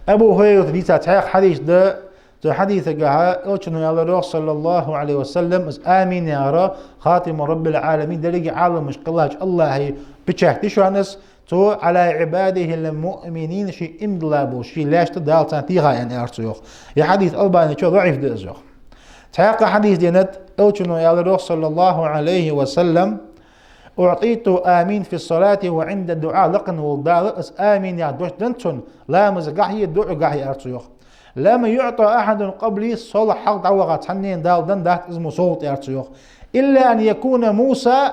Абу Хурайрата дийца цхьаькха хьадис да, цу хьадисагахь Элчано аьлар йоах, саллаллаху Ӏалайхи ва саллам, из амин яхар «خاتم رب العالمين», деррига Ӏаламаш кхеллача АллахӀа печать я шоана из, цо «على عباده المؤمنين», ший иман дилла болча ший лаьшта Дала царна теха аьнна, аьлар цо йоах. Ер хьадис Албанечо даӀиф да из йоах. Цхьаькха хьадис денад, Элчано аьлар йоах, саллаллаху Ӏалайхи ва саллам: «أعطيت آمين في الصلاة وعند الدعاء», лакха вола Дала, из амин яха дош деннад сона, ламазагахьеи дуӀагахьеи, аьлар цо йоах. «لم يعط أحد قبلي», сол хьалха дӀавахача цхьаннена Дала денна дац из мо совгӀат, аьлар цо йоах. «إلا أن يكون موسى»,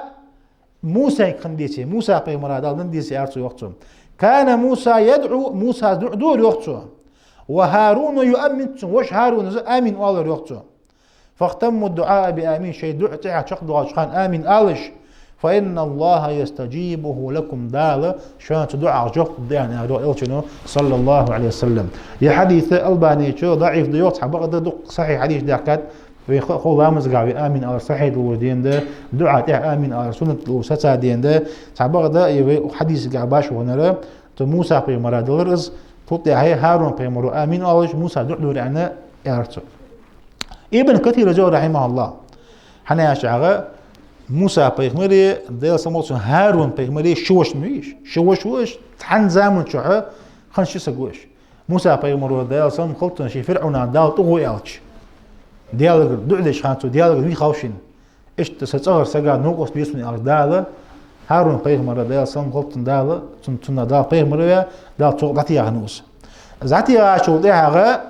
Мусайга хинна деце, Муса пайхамара Дала денна деце, аьлар цо йоах цо. «كان موسى يدعو», Мусас дуӀа дора йоах цо. «وهارون يؤمن», цун воша ХӀарунас амин оалар йоах цо. «فاختموا الدعاء بآمين», шоай дуӀа тӀехьа чакхдоагӀача хана амин алаш, «فإن الله يستجيبه لكم», Дала шоана цу дуӀах жоп да аьнна, аьлар йоах Элчано, саллаллаху Ӏалайхи ва саллам. Ер хьадис Албанечо даӀиф да йоах, цхьабакъда дукха сахьихь хьадисаш даьхкад, Вай ха-, хов ламазгахь вай амин алар сахьихь долаш денад, дуӀа тӀехьа амин алар суннат долаш сацаденад, цхьабакъда, э, вай хьадисагахь башха хиннар, цу Муса пайхамара далар из, цул тӀехьа ХӀарун пайхамара амин оалаш, Муса дуӀа дора аьнна, аьлар цо. Ибн Касира йоах, рахьимахӀуллахӀ, хӀана аьлча, Муса пайхамари, Даьла салам хилда цунна, ХӀарун пайхамари ши воша ма вий уж, ши воша ва уж, цхьан заман чухь хинна ши саг ва уж. Муса пайхамара, Даьла салам хилда цунна, ший ФирӀавна Дала тӀагӀо аьлча, Даьлагара дуӀа деча хана цо Даьлагара вийхав шийна. Иштта са цӀагӀара сага новкъост бе сона аьлча Дала, ХӀарун пайхамара, Даьла салам хилда цунна, Дала, цун-, цунна Дала пайхамар ваь, Дала цох дӀатеханав из. ДӀатехачул тӀехьагӀа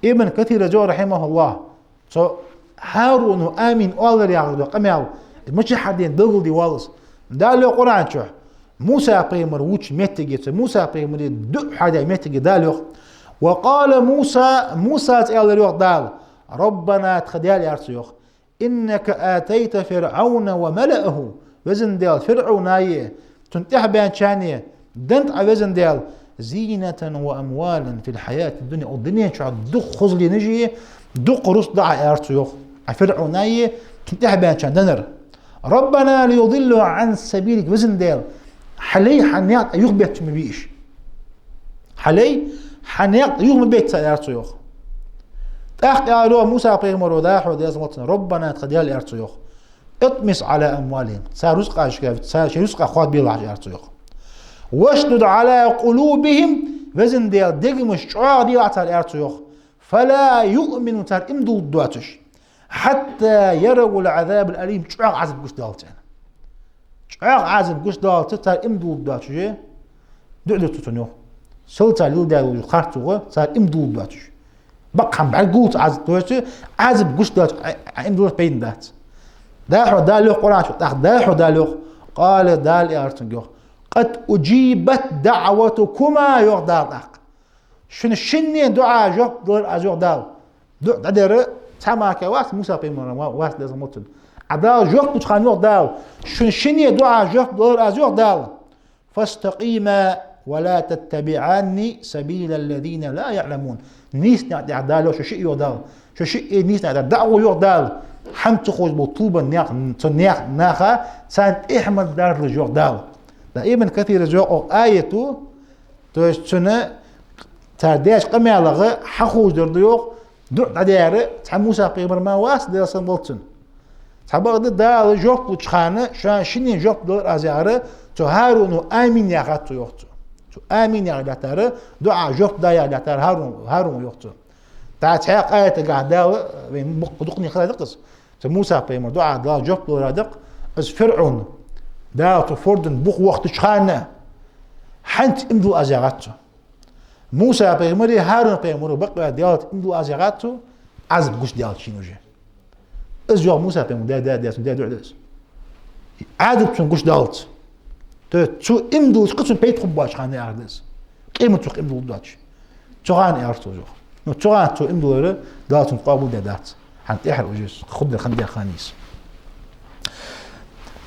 Ибн Касира йоах, рахьимахӀуллахӀ, цу ХӀаруна амин оалар яхаш дола къамаьл мичахьара денад белгалде воалл из. Дала йоах Къуръан чу, Муса пайхамар вувцача моттиге, цу Муса пайхамара дуӀа хьадаь моттиге Дала йоах: «وقال موسى», Мусас аьлар йоах Дала: «ربنا», тха Даьла, аьлар цо йоах, «إنك آتيت فرعون وملأه», Веза Даьла, ФирӀавнаи цун тӀехьабаьнначаи деннад Ӏа, Веза Даьла, «زينة وأموالا في الحياة الدنيا», укх дунен чу дукха хозленаши, дукха рузкъа да Ӏа, аьлар цо йоах, Ӏа ФирӀавнаи цун тӀехьабаьнначаи деннар. «ربنا ليضلوا عن سبيلك», Веза Даьла, хьа лай, хьа наькъа тӀа юхабетта ма бий уж. Хьа лай, хьа наькъа тӀа юха ма бетта цар, аьлар цо йоах. ТӀаккха аьлар йоах Муса пайхамара, Дала хьо деза моцан: «ربنا», тха Даьла, аьлар цо йоах, «اطمس على أموالهم», цар рузкъашка, цар шоай рузкъах хоадабелахь, аьлар цо йоах. «واشدد على قلوبهم», Веза Даьла, дегамаш чӀоагӀа делахь цар, аьлар цо йоах, «فلا يؤمنوا», цар иман дулларгдоацаш, «حتى يروا العذاب الأليم», чӀоагӀа Ӏазап гуш даллалца. ЧӀоагӀа Ӏазап гуш даллалца цар иман дулларгдоацаш, дуӀа дир цо цунна йоах. Сел цар леладаь дола харц ва, цар иман дулларгдоацаш. Бакъ хӀама бӀаргагуллалца Ӏазап, то есть Ӏазап гуш даллалца Ӏа, Ӏа иман диллар пайда бац. Дала хьо, Дала йоах Къуръан чу, тӀаккха Дала хьо, Дала йоах, къала, Дала аьлар цунга йоах: «قد أجيبت دعوتكما», йоах Дала тӀаккха. Шун шинне дуӀа жоп далар аз, йоах Дала. ДуӀа дӀадер цхьа мара вац, Муса пайхамара ва-, вац, Даьла салам хилда цунна. Ӏа Дала жоп луча хана йоах Дала: шун шинне дуӀа жоп далар аз, йоах Дала. «فاستقيما ولا تتبعان سبيل الذين لا يعلمون». Нийса наькъа тӀа Дала йоах, шо шиъ йоах Дала. Шо шиъ нийса наькъа тӀа дӀагӀо йоах Дала. ХӀама ца ховш бола тилбан наьха, цу наьха, наха, царна тӀехьа ма даралаш йоах Дала. Да Ибн Касира йоах, укх аято, то есть цунна цар даьча къамаьлах хьаховш дар да йоах, дуӀа дӀадаьр цхьа Муса пайхамар мара вац, Даьла салам хилда цунна. Цхьабакъда Дала жоп луча хана, шун шинне жоп далар аз яхар, цу ХӀаруна амин яхад цо йоах цо. Цу амин яхар лаьттар, дуӀа жоп да яхар лаьттар ХӀарун, ХӀарун ва йоах цо. ТӀаккха цхьаькха аятагахь Дала, вай букъ-, дукха хила даккха из. Цу Муса пайхамара дуӀа Дала жоп лура даккха, из ФирӀавн, Дала цу фордан бух вахийтача хана, хьанца иман дилла аз яхад цо. Муса пайхамари ХӀарун пайхамари бакъваь Даьлаца иман дилла аз яхад цо, Ӏазап гуш даллалца шийна уже. Из йоах Муса пайхамара, да, да, да, да, дуӀа да из. Ӏазап цунна гуш даллалца. То есть цо иман диллача кхы цунна пайда хургбоацаш хана яхар да из. Къемат цо иман дилларгдоацаш. Цу хана яхар цо йоах. Ну, цу хана цо иман диллар, Дала цунна къоабалдаь дац. ХӀанз тӀехьара уже хургдар хинна даь хана нийса.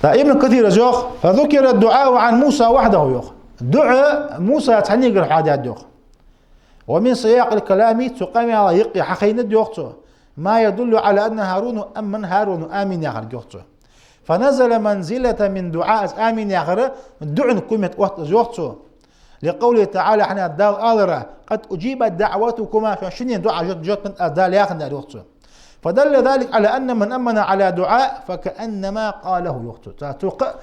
ТӀаккха Ибн Касира йоах: «فذكر الدعاء عن موسى وحده», йоах. ДуӀа Мусас цхьаннегара хьоахадаьд йоах. «ومن سياق الكلام», цу къамаьла юкъе хьахайнад йоах цо, «ما يدل على أن هارون أمن», ХӀарун амин яхар йоах цо. «فنزل منزلة من دعاء», из амин яхар дуӀан куметта отт из йоах цо. «لقوله تعالى», хӀана Дала аьлар: «قد أجيبت دعوتكما», шун шинне дуӀа жоп, жоп деннад аз, Дала яхандаь йоах цо. «فدل ذلك على أن من أمن على دعاء فكأنما قاله», йоах цо. Цу, цу кха-,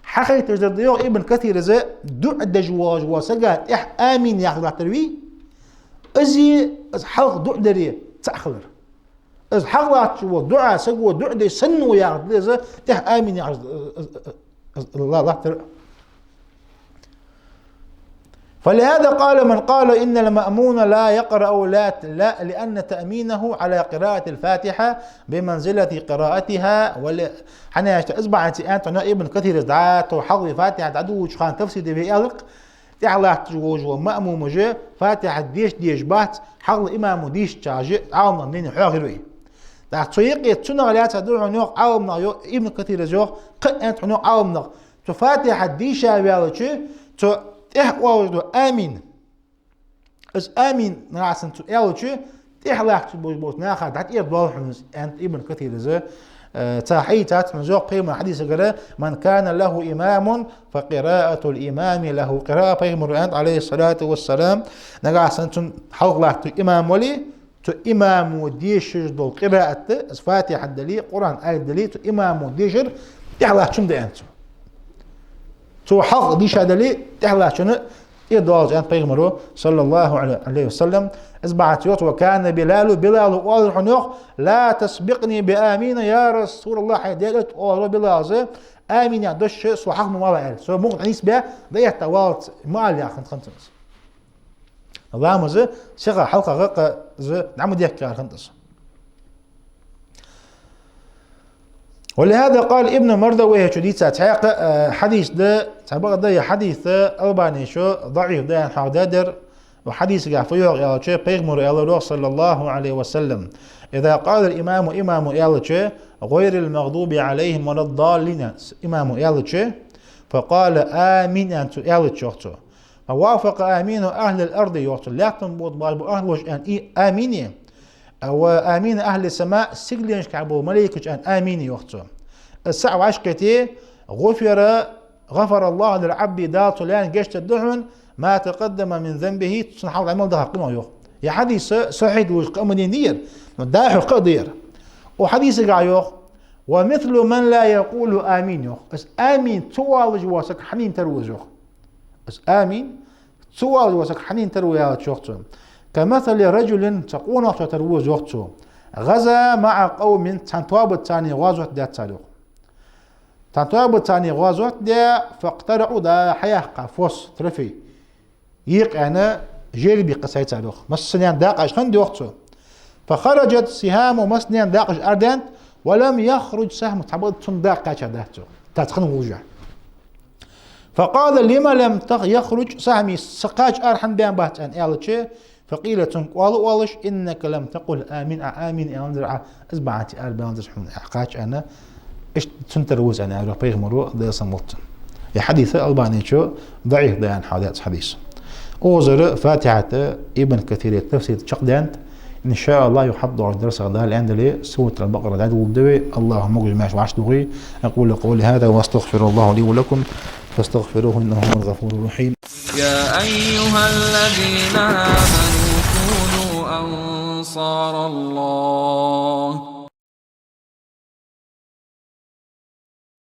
хьахайташ дар да йоах Ибн Касира, дуӀа деш волаш вола сага тӀехьа амин яхар латтар вий, из, из хьалха дуӀа дари цаӀ хилар. Из хьалха латташ вола дуӀа, саго дуӀа деш санна ва яхар да из, тӀехьа амин яхар, из, из, из, из ла-, латтар. «فلهذا قال من قال إن المأمون لا يقرأ لا، لا، لأن تأمينه على قراءة الفاتحة بمنزلة قراءتها ول-», хӀана аьлча, из бахьанца аьннад хьона Ибн Касира, дӀа тхо хьалха Фатихьа дӀадолалуча хана тафсир де ве аьлар-кх, тӀехьа латташ волаш вола маъмумаш Фатихьа дешаш бац, хьалха имамо дийшача, Ӏаламнаха мнени хьоахайир вай. ТӀаккха цу юкъе цунах лаьца да хьона йоах Ӏаламнаха, йоах Ибн Касира йоах, кхы а аьннад хьона йоах Ӏаламнаха, цу Фатихьа дийша ваьлча, цу тӀехьа оалаш дола амин. Из амин нагахьа санна цо аьлча, тӀехьа латташ болча наха дӀатӀера доал хьона из, аьннад Ибн Касира из. Э, цхьа хьаийцад хьона из, йоах, пайхамара хьадисагара: «من كان له إمام فقراءة الإمام له قراءة», пайхамара аьннад, عليه الصلاة والسلام, нагахьа санна цун хьалха латта имам вале, цу имамо дешаш дола къираат да, из Фатихьат дале, Къуръан аят дале, цу имамо дешар тӀехьа латтачунна да, аьннад цо. Цо хьалха дийша дале, тӀехьа латтачунна тӀера доал хьона, аьннад пайхамара, صلى الله عليه وسلم. Из бахьан долаш йоах цо: «وكان بلال», Билала оалар хьона, йоах: «لا تسبقني بآمين يا رسول الله», хӀай Даьла элча, оалар Билала, амин яха дош со хьалха ма вала, аьнна. Со мукъа дӀанийсбе, дӀаэтта валац ма ала яхаш хиннад цунна из. Ламаз сиха хьалхагӀа кхы из дӀа ма дехка яхар хиннад из. «ولهذا قال ابن مردويه», чу дийца цхьаькха, э, хьадис да, цхьабакъда ер хьадис Албанечо даӀиф да аьнна хьоахадаьдар. Укх хьадисагахь фу йоах аьлча, пайхамара аьлар, йоах, صلى الله عليه وسلم: «إذا قال الإمام», имамо аьлча, «غير المغضوب عليهم ولا الضالين», имамо аьлча, «فقال آمين», аьнна цо аьлча, йоах цо. «فوافق آمين أهل الأرض», йоах цо, лаьттан тӀа бола ахӀлаш аьнна и амин, «وآمين أهل السماء», сигаленашка бола малейкаш аьнна амин, йоах цо. Из цхьаь вӀашагӀкхете, «غفر، غفر الله للعبد», Дала цу лаьна гешт дергда хьона, «ما تقدم من ذنبه», цун хьалха мел даха къинош, йоах. Ер хьадис сахьихь долаш къаманен дийр, но дӀахо кхы а дийр. Укх хьадисагахь йоах: «ومثل من لا يقول آمين», йоах. Из амин ца оалаш вола саг хьанна тара ва из, йоах. Из амин ца оалаш вола саг хьанна тара ва аьлча, йоах цо: «كمثل رجل», цхьан къонахчун тара ва из, йоах цо, «غزا مع قوم», цхьан тоабаца цхьана гӀазот даьд цар, йоах. Цхьан тоабаца цхьана гӀазот даь, «فاقترعوا», да, хьаяьккхай фос, трофей. Екъа аьнна, жеребьевка сай цар, йоах. Массанена дакъа аш хиннад, йоах цо. «فخرجت سهامه», массанена дакъа аш арадаьннад, «ولم يخرج سهمه», цхьабакъда цун дакъа кхаьчадац, йоах. Тац хинна вужа. «فقال: لم لم تخ-، يخرج سهمي», са кхача ара хӀана баьннабац, аьнна аьлча, «فقيل», цунга оал оалаш: «إنك لم تقل آمين», Ӏа амин аьннадар Ӏа, из бахьан долаш арабаьннадар хьона Ӏа кхача аьнна, иштта цун тара ва из аьнна аьлар пайхамара, Даьла салам хилда цунна. Ер хьадис Албанечо даӀиф да аьнна хьоахадаьд из хьадис. Укхазара Фатихьата Ибн Касира тафсир чакхдаьннад. إن شاء الله, юха хьатӀадоагӀача дарсагахь, Дала аьннадале, Суратуль-Бакъара дӀадоладергда вай. АллахӀа могаш-маьрша вӀаштӀехьадолда вай. أقول قولي هذا وأستغفر الله لي ولكم فاستغفروه إنه هو الغفور الرحيم. يا أيها الذين آمنوا كونوا أنصار الله